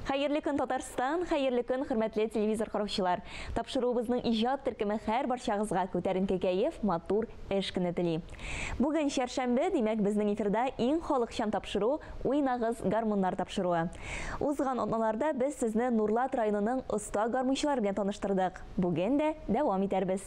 Хәерле көн, Татарстан, хәерле көн, хөрмәтле телевизор караучылар. Тапшыруыбызның иҗат төркеме һәр барчагызга күтәренке кәеф, матур эш көне тели. Бүген чәршәмбе, димәк, безнең эфирда иң халыкчан тапшыру Уйнагыз гармуннар тапшыруы. Узган атналарда без сезне Нурлат районының оста гармунчылары белән таныштырдык. Бүген дә дәвам итәрбез.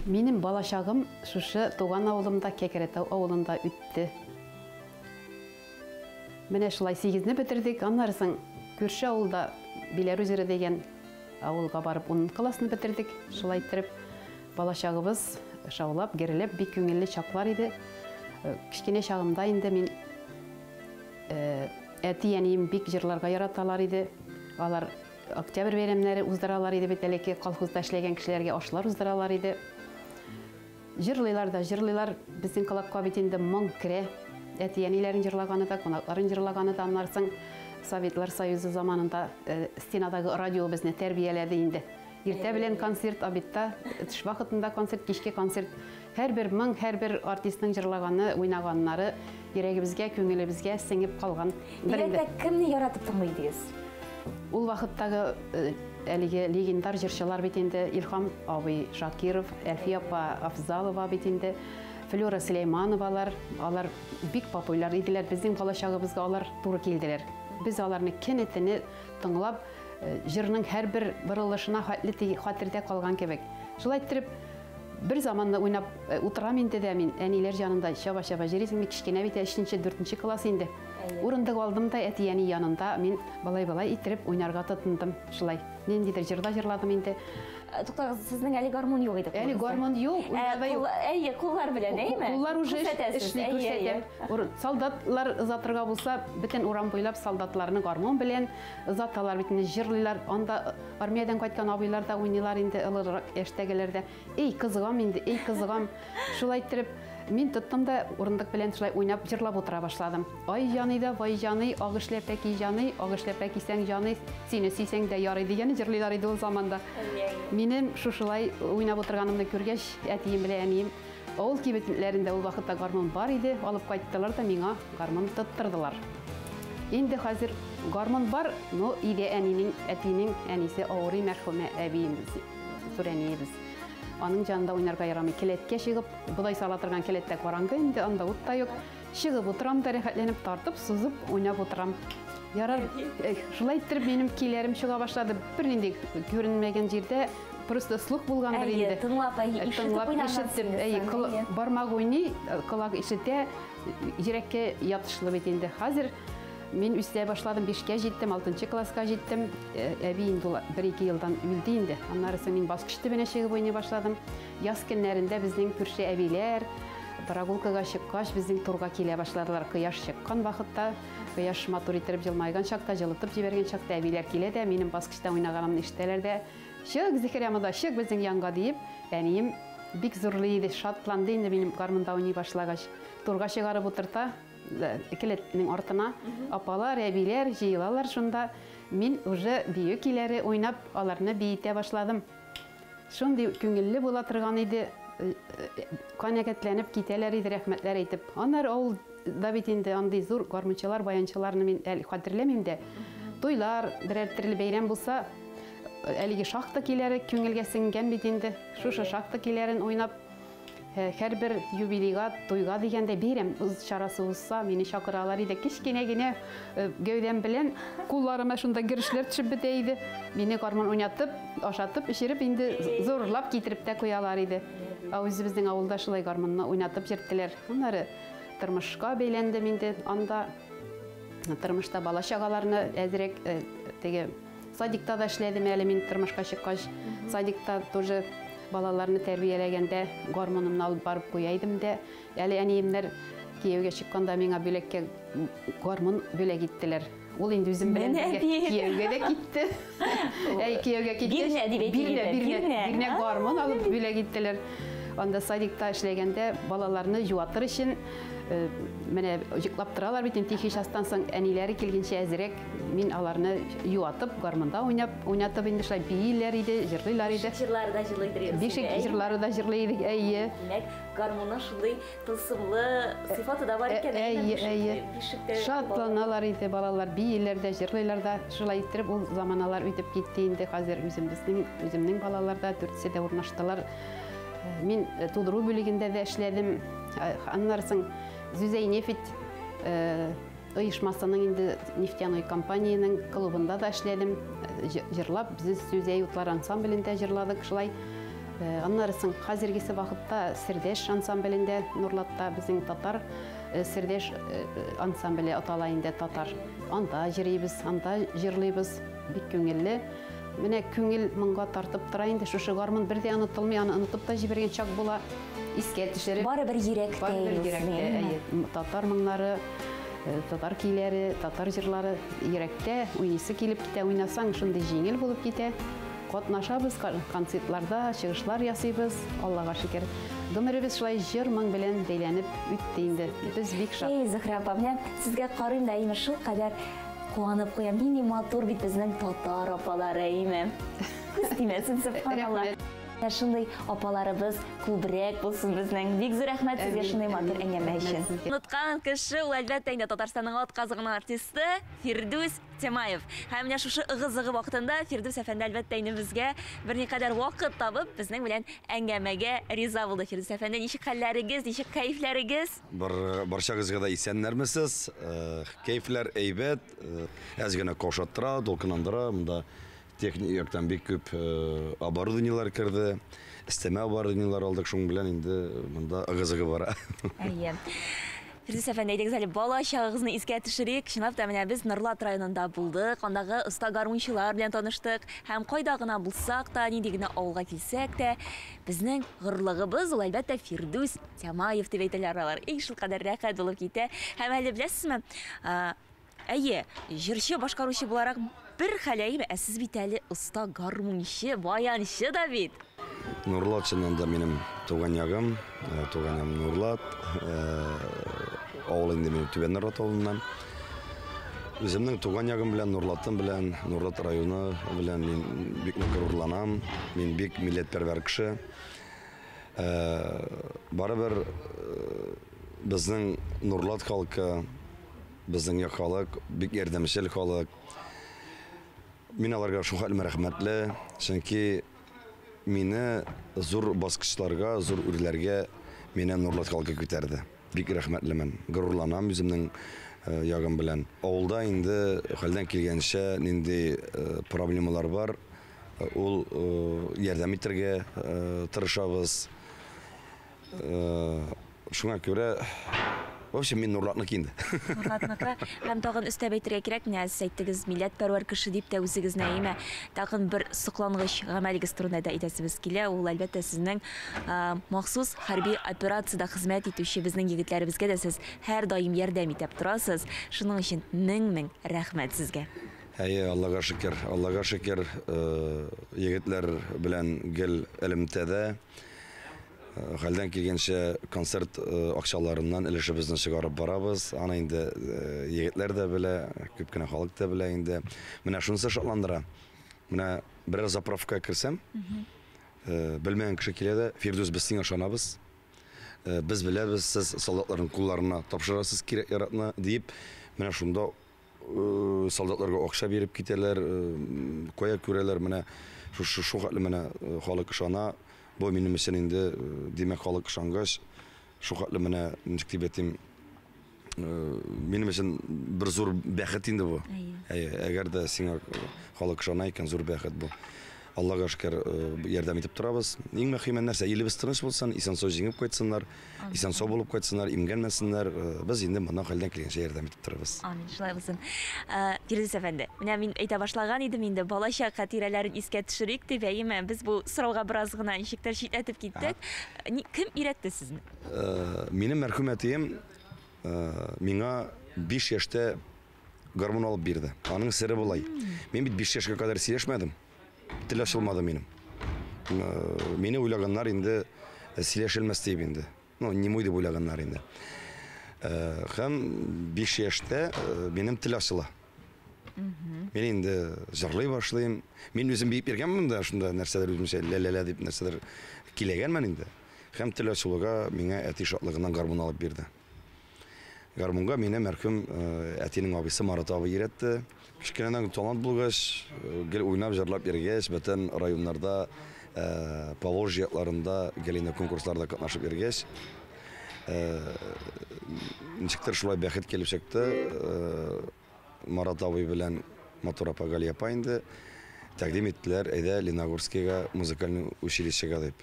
Минем балачагым шушы туган авылымда, Кәкрәтау авылында үтте. Менә шулай 8-не бетердек, аннары соң күрше авылда Биләр үзәре дигән авылга барып 10 классны бетердек. Шулай иттереп балачагыбыз шаулап, герләп бик күңелле чаклар иде. Кечкенә чагымда инде мин әти-әнием бик җырларга яраталар иде. Алар октябрь бәйрәмнәре уздыралар иде бит, әлеге колхозда эшләгән кешеләргә ашлар уздыралар иде. Җырлыйлар да җырлыйлар, безнең колакка бит инде моң керә. Әти-әниләрен җырлаганы да, кунакларын җырлаганы да, аннан соң Советлар Союзы заманында стенадагы радио безне тәрбияләде инде. Иртә белән концерт, обедта, төш вакытында концерт, кичке концерт. Һәрбер моң, һәрбер артистның җырлаганы, уйнаганнары йөрәгебезгә, күңелебезгә сеңеп калган. Бигрәк тә кемне яратып тыңлый идегез? Ул вакыттагы әлеге легендар җырчылар бит инде Илһам абый Шакиров, Әлфия апа Афзалова бит инде, Флюра Сөләймановалар, алар бик популяр иделәр. Безнең балачагыбызга алар туры килделәр. Без аларны кене-тене тыңлап, җырның һәрбер борылышына хәтле хәтердә калган кебек. Шулай иттереп, бер заманны уйнап утырам инде дә мин әниләр янында чаба-чаба җөрисем, кечкенә бит, 3-нче, 4-нче класс инде. Урындык алдым да әти-әни янында мин балай-балай иттереп уйнарга тотындым. Шулай ниндидер җырда җырладым инде. Туктагыз, сезнең әле гармун юк иде. Әле гармун юк, уйнарда юк. Әйе, куллар белән, әйеме? Куллар уже эшли, күрсәтәм. Солдатлар озатырга булса, бөтен урам буйлап солдатларны гармун белән озаталар, бит инде җырлыйлар. Анда армиядән кайткан абыйлар да уйныйлар инде, олырак яшьтәгеләр дә. Эй, кызыгам инде, эй, кызыгам. Шулай иттереп, мин тоттым да урындык белән шулай уйнап җырлап утыра башладым. Ай җаный да, вай җаный, ак эшләпә ки җаный, ак эшләпә кисәң җаный, сине сөйсәң дә ярый дигән җырлыйлар иде ул заманда. Минем шушылай уйнап утырганымны күргәч, әтием белән әнием авыл кибетләрендә ул вакытта гармун бар иде, алып кайттылар да миңа гармун тоттырдылар. Инде хәзер гармун бар, но өйдә әнинең, әтинең әнисе авырый, мәрхүмә әбиебез, сүрәниебез. Аның янында уйнарга ярамый. Келәткә чыгып, бодай сала торган келәттә караңгы инде, анда ут та юк. Чыгып утырам да рәхәтләнеп тартып, сузып уйнап утырам. Ярар, шулай иттереп минем көйләрем чыга башлады. Бернинди күренмәгән җирдә просто слух булгандыр инде. Тыңлап, ишетеп ишеттем. Әйе, бармак уйный, колак ишетә, йөрәккә ятышлы бит инде. Хәзер мин үсә башладым, 5-кә җиттем, 6 класска җиттем. Әби инде 1-2 елдан үлде инде. Аннары мин баскыч төбенә чыгып уйный башладым. Яз көннәрендә безнең күрше әбиләр прогулкага чыккач безнең турга килә башладылар. Кояш чыккан вакытта, кояш матур иттереп җылмайган чакта, җылытып җибәргән чакта әбиләр килә дә, минем баскычта уйнаганымны ишетәләр дә, "Чык, Зөһрә монда, чык безнең янга" диеп, әнием бик зурлый иде, шатланды инде минем гармунда уйный башлагач. Турга чыгарып утырта, келәтнең артына апалар, әбиләр җыелалар шунда. Мин уже бию көйләре уйнап, аларны биетә башладым. Шундый күңелле була торган иде, канәгатьләнеп китәләр иде, рәхмәтләр әйтеп. Аннары авылда бит инде андый зур гармунчылар, баянчыларны мин әле хәтерләмим дә. Туйлар, берәр төрле бәйрәм булса, әлеге шахта көйләре күңелгә сеңгән бит инде. Шушы шахта көйләрен уйнап, һәрбер юбилейга, туйга дигәндә бәйрәм чарасы узса, мине чакыралар иде. Кечкенә генә гәүдәм белән кулларыма шунда гөрешләр төшеп бетә иде. Мине гармун уйнатып, ашатып, эчереп инде зурлап китереп тә куялар иде. Ә үзебезнең авылда шулай гармунны уйнатып йөрттеләр. Аннары тормышка бәйләндем инде. Анда тормышта бала чагаларны әзрәк теге садикта да эшләдем әле мин тормышка чыккач. Садикта тоже балаларны тәрбияләгәндә гармунымны алып барып куя идем дә. Әле әниемнәр кияүгә чыкканда миңа бүләккә гармун бүләк иттеләр. Ул инде үзем белән кияүгә дә китте. Әй, кияүгә киткәч, бирнә гармун алып бүләк иттеләр. Анда садикта эшләгәндә балаларны юатыр өчен менә йоклап торалар бит инде, тихий частан соң әниләре килгәнчә әзрәк мин аларны юатып, гармунда уйнап, уйнатып инде шулай бииләр иде, җырлыйлар иде. Җырлары да җырлый идек. Бишек җырлары да җырлый идек, әйе. Димәк, гармунның шундый тылсымлы сыйфаты да бар икән. Әйе, әйе. Шатланалар иде балалар, бииләр дә, җырлыйлар да. Шулай иттереп ул заманалар үтеп китте инде. Хәзер үземнең балалар да дүртесе дә урнаштылар. Мин тудыру бүлегендә дә эшләдем. Аннары соң Зүзәй нефть оешмасының инде нефтяной компанияның клубында да эшләдем. Җырлап, без Зүзәй утлар ансамблендә җырладык шулай. Аннары соң хәзергесе вакытта Сердәш ансамблендә, Нурлатта безнең татар Сердәш ансамбле атала инде, татар. Анда җырыйбыз, анда җырлыйбыз. Бик күңелле. Менә күңел моңга тартып тора инде. Шушы гармун бер дә онытылмый, аны онытып та җибәргән чак була. Искә төшереп. Барыбер йөрәктә. Барыбер йөрәктә, әйе. Татар моңнары, татар көйләре, татар җырлары йөрәктә, уйныйсы килеп китә, уйнасаң шундый җиңел булып китә. Катнашабыз концертларда, чыгышлар ясыйбыз, Аллага шөкер. Гомеребез шулай җыр моң белән бәйләнеп үтте инде. Без бик шат. Эй, Зөһрә апа, менә сезгә карыйм да, имеш, шул кадәр куанып куям. Нинди матур бит безнең татар апалары, әйме? Күз тимәсен, сөбханалла. Шундый апаларыбыз күбрәк булсын безнең. Бик зур рәхмәт сезгә шундый матур әңгәмә өчен. Оныткан кеше ул, әлбәттә, инде Татарстанның атказанган артисты Фирдүс Тямаев. Һәм менә шушы ыгы-зыгы вакытында Фирдүс әфәнде, әлбәттә, инде безгә берникадәр вакыт табып, безнең белән әңгәмәгә риза булды. Фирдүс әфәнде, ничек хәлләрегез, ничек кәефләрегез? Барчагызга да исәннәрмесез? Кәефләр әйбәт, әз генә каушаттыра, дулкынландыра. Монда техник яктан бик күп оборудованиелар керде, өстәмә оборудованиелар алдык, шуның белән инде монда ыгы-зыгы бара. Әйе. Фирдүс әфәнде, әйдәгез әле бала чагыгызны искә төшерик. Чынлап та менә без Норлат районында булдык, андагы оста гармунчылар белән таныштык һәм кайда гына булсак та, нинди генә авылга килсәк тә, безнең горурлыгыбыз ул, әлбәттә, Фирдүс Тямаев дип әйтәләр алар. Эй, шулкадәр рәхәт булып китә. Һәм әле беләсезме, әйе, җырчы, башкаручы буларак бер хәл, әйеме, ә сез бит әле оста гармунчы, баянчы да бит. Нурлат чыннан да минем туган ягым, туган ягым Нурлат. Авыл инде минем Түбән Нурлат авылыннан. Үземнең туган ягым белән, Нурлатым белән, Нурлат районы белән мин бик нык горурланам. Мин бик милләтпәрвәр кеше. Барыбер безнең Нурлат халкы, безнең як халык, бик ярдәмчел халык. Мин аларга шул хәтле рәхмәтле, чөнки мине зур баскычларга, зур үрләргә мине Нурлат халкы күтәрде. Бик рәхмәтлемен, горурланам үземнең ягым белән. Авылда инде хәлдән килгәнчә нинди проблемалар бар, ул ярдәм итәргә тырышабыз. Шуңа күрә, в общем, мин Нурлатныкы инде. Нурлатныкы. Һәм тагын өстәп әйтергә кирәк, менә сез әйттегез, милләтпәрвәр кеше дип тә үзегезне, әйеме? Тагын бер соклангыч гамәлегез турында да әйтәсебез килә. Ул, әлбәттә, сезнең махсус хәрби операциядә хезмәт итүче безнең егетләребезгә дә сез һәрдаим ярдәм итеп торасыз. Шуның өчен мең-мең рәхмәт сезгә. Әйе, Аллага шөкер, Аллага шөкер, егетләр белән гел элемтәдә. Хәлдән килгәнчә концерт акчаларыннан өлешебезне чыгарып барабыз. Аны инде егетләр дә белә, күп кенә халык та белә инде. Менә шунысы шатландыра. Менә берәр заправка керсәм, белмәгән кеше килә дә, Фирдүс, без сиңа ышанабыз. Без беләбез, сез солдатларның кулларына тапшырасыз кирәк яратны, дип, менә шунда солдатларга акча биреп китәләр, кая күрәләр, менә шу хәтле менә халык ышана. Бу минем өчен инде, димәк, халык ышангач, шу хәтле менә, ничек дип әйтим, минем өчен бер зур бәхет инде бу. Әйе, әгәр дә сиңа халык ышана икән, зур бәхет бу. Аллага шөкер, ярдәм итеп торабыз. Иң мөһиме нәрсә, илебез тыныч булсын, исән-сау җиңеп кайтсыннар, исән-сау булып кайтсыннар, имгәнмәсеннәр. Без инде моннан хәлдән килгәнчә ярдәм итеп торабыз. Амин, шулай булсын. Фирдүс әфәнде, менә мин әйтә башлаган идем инде, балачак хатирәләрен искә төшерик дип, әйеме? Без бу сорауга бераз гына ничектер читләтеп киттек. Кем өйрәтте сезне? Минем мәрхүм әтием миңа 5 яшьтә гармун алып бирде. Аның сере болай. Мин бит 5 яшькә кадәр сөйләшмәдем. Тел ачылмады минем. Мине уйлаганнар инде сөйләшелмәс дип инде. Ну, немой дип уйлаганнар инде. Һәм 5 яшьтә минем тел ачыла. Мин инде җырлый башлыйм. Мин үзем биеп йөргәнмен дә, шунда нәрсәләр үземчә лә-лә-лә дип нәрсәләр киләгәнмен инде. Һәм тел ачылуга миңа әти шатлыгыннан гармун алып бирде. Гармунга мине мәрхүм әтинең абыйсы Марат абый өйрәтте. Кечкенәдән талант булгач, гел уйнап, җырлап йөргәч, бөтен районнарда, Поволжье якларында гел инде конкурсларда катнашып йөргәч, ничектер шулай бәхет килеп чыкты. Марат абый белән Матур апа Галия апа инде тәкъдим иттеләр, әйдә Лениногорскийга музыкальный училищега дип.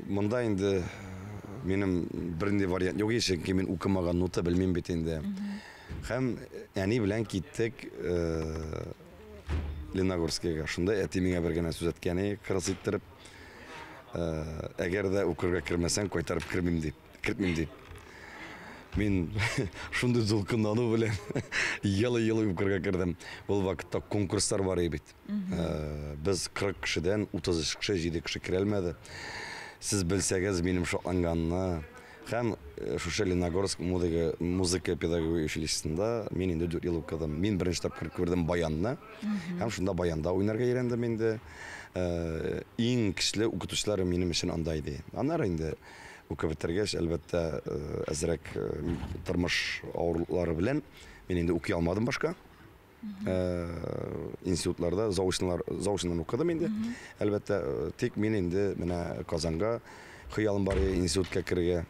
Монда инде минем бернинди вариант юк, чөнки мин укымаган нота белмим бит инде. Һәм әни белән киттек Лениногорскийга. Шунда әти миңа бер генә сүз әйткәне, кырыс иттереп, әгәр дә укырга кермәсәң, кайтарып кермим дип, кертмим дип. Мин шундый дулкынлану белән елый-елый укырга кердем. Ул вакытта конкурслар бар иде бит. Без 40 кешедән 33 кеше, 7 кеше керә алмады. Сез белсәгез минем шатланганны. Һәм шушы Лениногорск музыка педагогия училищесында мин инде 4 ел укыдым. Мин беренче тапкыр күрдем баянны. Һәм шунда баянда уйнарга өйрәндем инде. Иң көчле укытучылар минем өчен анда иде. Аннары инде укып бетергәч, әлбәттә, әзрәк тормыш авырлыклары белән мин инде укый алмадым башка. Институтларда заочныйлар укыдым инде. Әлбәттә, тик мин инде менә Казанга хыялым бар иде институтка керергә.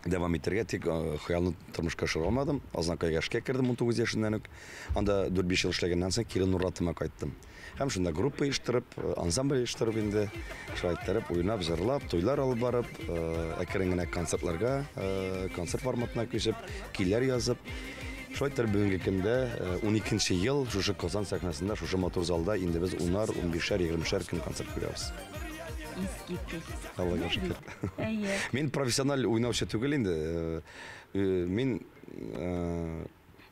Дәвам итәргә, тик хыялны тормышка ашыра алмадым. Азнакайга эшкә кердем 19 яшеннән үк. Анда 4-5 ел эшләгәннән соң кире Нуратыма кайттым. Һәм шунда группа оештырып, ансамбль оештырып инде, шулай иттереп, уйнап, җырлап, туйлар алып барып, әкрен генә концертларга, концерт форматына күчеп, көйләр язып, шулай иттереп бүгенге көндә 12 ел шушы Казан сәхнәсендә, шушы матур залда инде без унар, унбишәр, егермешәр көн концерт куябыз. Искиткеч. Аллага шөкер. Әйе. Мин профессиональ уйнаучы түгел инде. Мин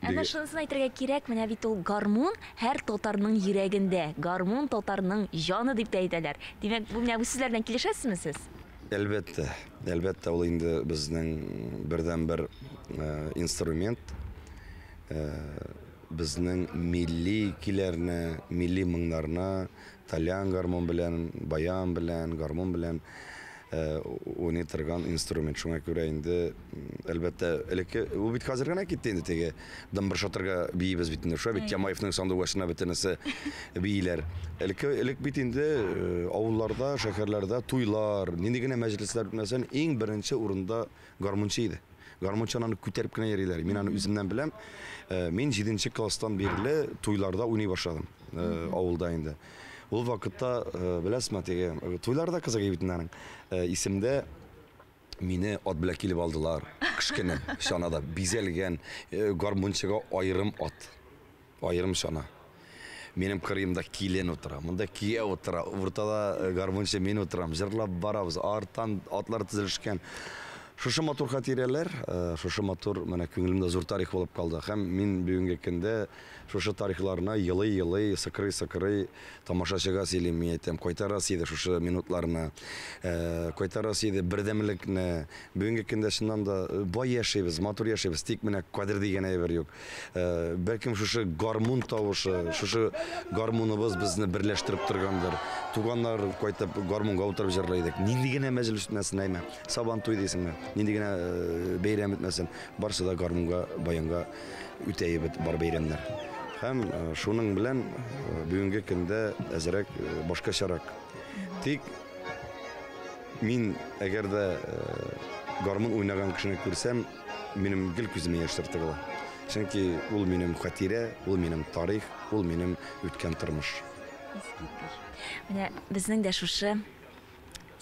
Әмма шунысын әйтергә кирәк, менә бит ул гармун һәр татарның йөрәгендә. Гармун татарның җаны дип тә әйтәләр. Димәк, бу менә бу сүзләр белән килешәсезме сез? Әлбәттә, әлбәттә, ул инде безнең бердәнбер инструмент. Безнең милли көйләрне, милли моңнарны тальян гармун белән, баян белән, гармун белән уйный торган инструмент. Шуңа күрә инде, әлбәттә, элекке, ул бит хәзер генә китте инде теге дымбыр шатырга биибез бит инде. Шулай бит Тямаевның сандугачына бөтенесе бииләр. Элекке, элек бит инде авылларда, шәһәрләрдә туйлар, нинди генә мәҗлесләр үтмәсен, иң беренче урында гармунчы иде. Гармунчыны аны күтәреп кенә йөриләр. Мин аны үземнән беләм. Мин 7 класстан бирле туйларда уйный башладым. Авылда инде. Ул вакытта, беләсезме, теге туйларда кызык бит инде аның. Исемдә мине ат белән килеп алдылар. Кечкенә чанада бизәлгән гармунчыга аерым ат, аерым чана. Минем кырыемда килен утыра, монда кияү утыра, уртада гармунчы мин утырам, җырлап барабыз, арттан атлар тезелешкән. Шушы матур хатирәләр, шушы матур, менә күңелемдә зур тарих булып калды. Һәм мин бүгенге көндә шушы тарихларны елый-елый, сыкрый-сыкрый тамашачыга сөйлим, мин әйтәм, кайтарасы иде шушы минутларны, кайтарасы иде бердәмлекне. Бүгенге көндә чыннан да бай яшибез, матур яшибез, тик менә кадер дигән әйбер юк. Бәлкем шушы гармун тавышы, шушы гармуныбыз безне берләштереп торгандыр. Туганнар кайтып гармунга утырып җырлый идек. Нинди генә мәҗлес үтмәсен, әйме, Сабан туй дисеңме, нинди генә бәйрәм үтмәсен, барысы да гармунга, баянга үтә бит бар бәйрәмнәр. Һәм шуның белән бүгенге көндә әзрәк башкачарак. Тик мин әгәр дә гармун уйнаган кешене күрсәм, минем гел күземә яшьләр тыгыла. Чөнки ул минем хатирә, ул минем тарих, ул минем үткән тормыш. Искиткеч. Менә безнең дә шушы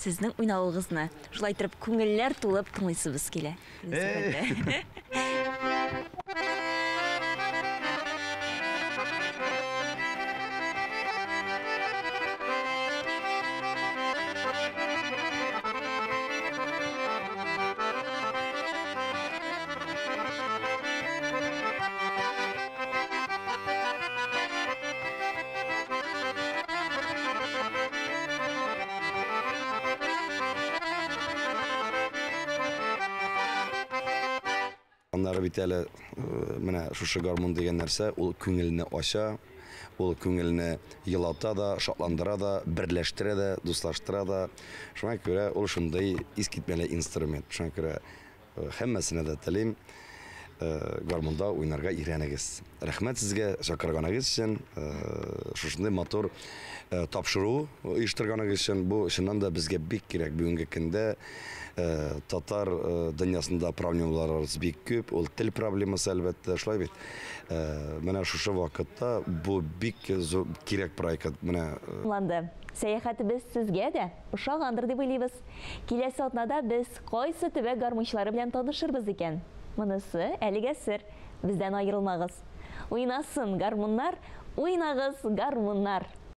сезнең уйнавыгызны шулай итеп күңелләр тулып тыңлыйсыбыз килә. Аннары бит әле менә шушы гармун дигән нәрсә, ул күңелне ача, ул күңелне елата да, шатландыра да, берләштерә дә, дуслаштыра да. Шуңа күрә ул шундый искитмәле инструмент. Шуңа күрә һәммәсенә дә телим, гармунда уйнарга өйрәнегез. Рәхмәт сезгә чакырганыгыз өчен, шушындый матур тапшыру оештырганыгыз өчен. Бу чыннан да безгә бик кирәк бүгенге көндә. Татар дөньясында проблемаларыбыз бик күп, ул тел проблемасы әлбәттә, шулай бит. Менә шушы вакытта бу бик зур кирәк проект. Менә Аңланды. Сәяхәтебез сезгә дә ошагандыр дип уйлыйбыз. Киләсе атнада без кайсы төбәк гармунчылары белән танышырбыз икән? Монысы әлегә сер. Бездән аерылмагыз. Уйнасын гармуннар, уйнагыз гармуннар.